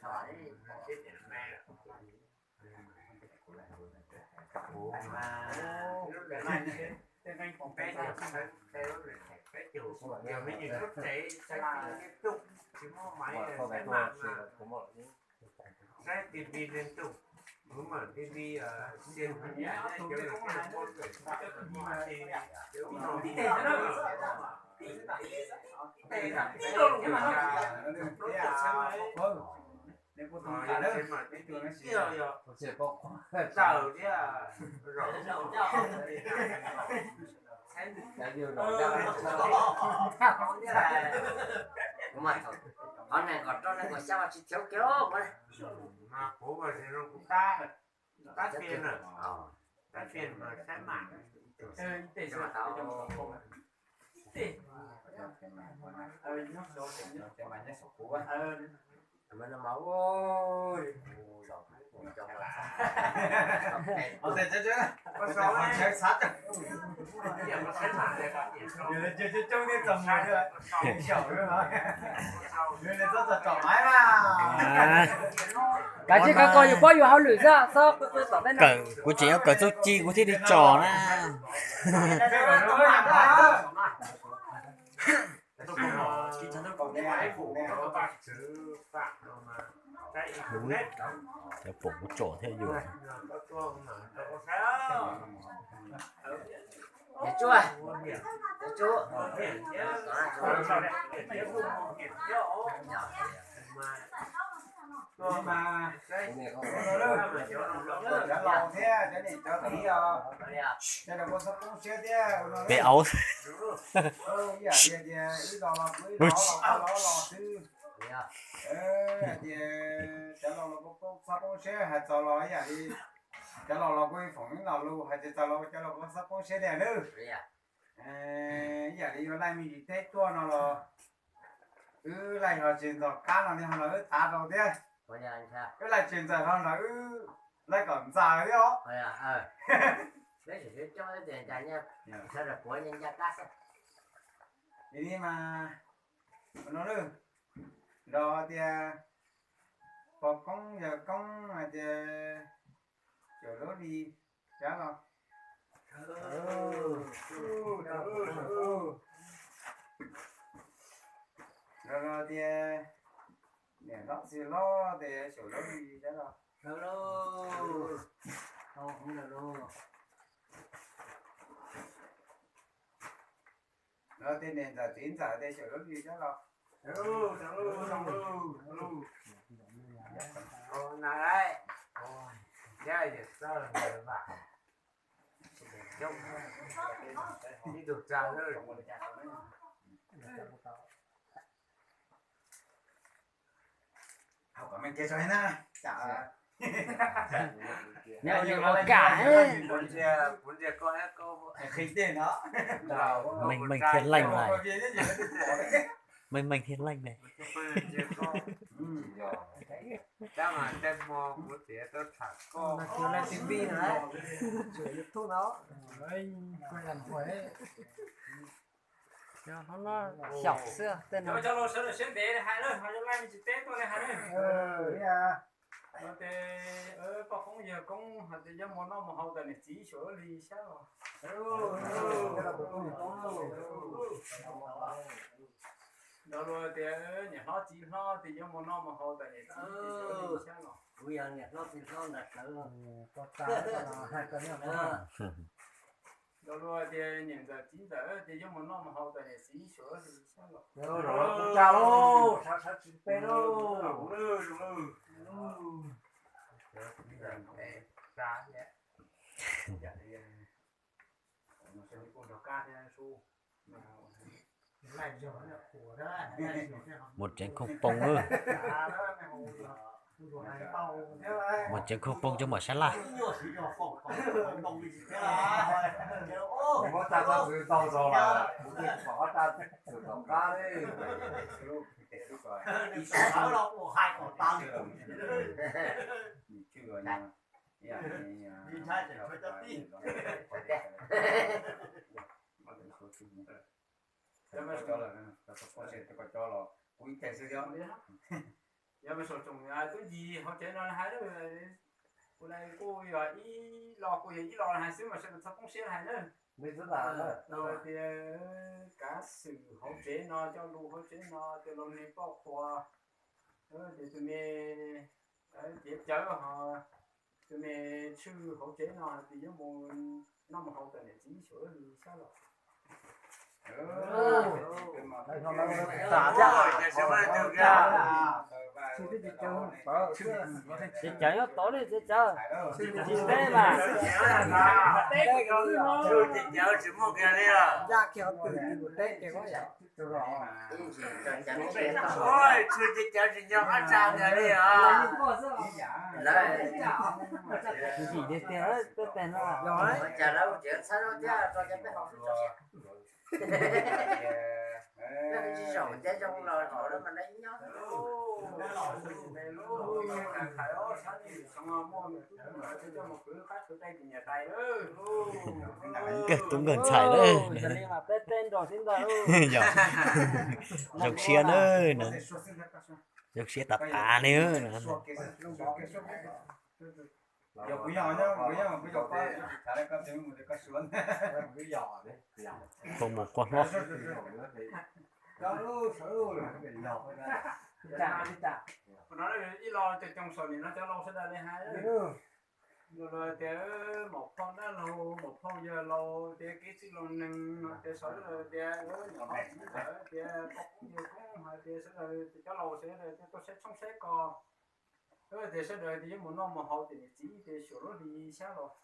Saib T V liên tục, cứ mở T V, xem nhạc cho nó theo mốt rồi. Qhov neeg kom rau neeg kom xyaw tsis txhawv kiag. Mas kuv mas tab phiên, tab phiên mà sếp mảng. Kav tsij kawg koj yuav paub yus hauj lwm xwb, txhob qw qw tom ntej no. Kuv tseem yuav kawm txuj ci kuv thiaj li tsom na. Cov pom kuv tsom thiab yus. Niam Tsuj, Niam Tsuj, cov laus thiab cov niam cov txiv os, cov laus kuj txhob poob siab thiab. Peb aub. Ib yam tias wb los los kuv ib los los los xwb. Hais tias cov laus los kuj txhob poob siab, hais txog los ib yam li cov laus los kuj foom ib lo lus, hais tias txog los cov laus kuj txhob poob siab li nawb. Ib yam li yuav laij me ntsis teb tuaj no los wb laij ho tsis ntxaws qab no li ho los wb tav rau thiab. Wb laij tsis ntxaws ho los wb laij kom ntxaws thiab os. Li mas no lawm, nrog tias pog koob yawg koob hais tias xyaum lub hli sab los. Nrog tias niam hlob txiv hlob tias xyaum lub hli sab los. Nrog tias niam ntxawm txiv ntxawm tias xyaum lub hli sab los. Hau kom meej kiag tso na. Neb ua li ua kam. Meej meej thiaj leej na. Meej meej thiaj leej na. Xyaum xwb tej no. Cov laus sawv daws siab ntev hais lawm, hais cov laus me ntsis teb tuaj li hais lawm. Ces poj koob yawg koob hais tias yuav mus noj mus haus ntawm niam txiv xyaum lub hli sab los. Nrog luag tias niam hlob txiv hlob tias yuav mus noj mus haus ntawm niam txiv xyaum lub hli sab los. Kuv yog niam hlob txiv hlob ntawd sawv. Nrog luag tias niam ntxawm txiv ntxawm tias yuav mus noj mus haus ntawm niam txiv xyaum lub hli sab los. Sawv sawv tsis pe lauj. Mus tsev khooj poob lawm. Mus tsev khooj poob cov mam sab laj. Yog mas saum tsoom tub ncig hauv tsev no hais, kuv kuj yog ib lo, kuj yog ib lo hais xwb mas sawv daws txhob poob siab hais na. Tias kav xwm hauv tsev no, coj lus hauv tsev no, tias laus neeg poj qhua, tias tus me cev cawv ho tus me tshwj hauv tsev no tias yuav mus noj mus haus tom niam txiv xyuas li sab los. Ces cawv nyob tod li ces cawv tsis teb mas. Tsis muaj kiag li os. Tsuas ces cawv tsis nco qab tsa ntawd li os. Ntxim tiag tiag peb pem no. Cas lawv tseem txhab thiab tso cov peb haus xwb tso siab. Peb tsis zaum ncaj zoo los thaum lawv mas lawv nyob. Nkawg tub nkawg ntxhais lawm. Peb teb nrog xwb ntag. Yog zoo siab na, zoo siab tas tas li. Qhov mus qhov hlob. Ib lo cov coob saum nim no cov laus sawv daws li hais, tias maum phauj dab laug, maum phauj yawg laus, tias kev txwj laus neeg, tias sawv daws tias nyuam qhuav txiv ntawd tias poj koob yawg koob hais tias sawv daws tias cov laus sawv daws tias tuaj saib tshoob saib kos, tias sawv daws tias yuav mus noj mus haus tias niam txiv tias xyuas lub hli xyab los.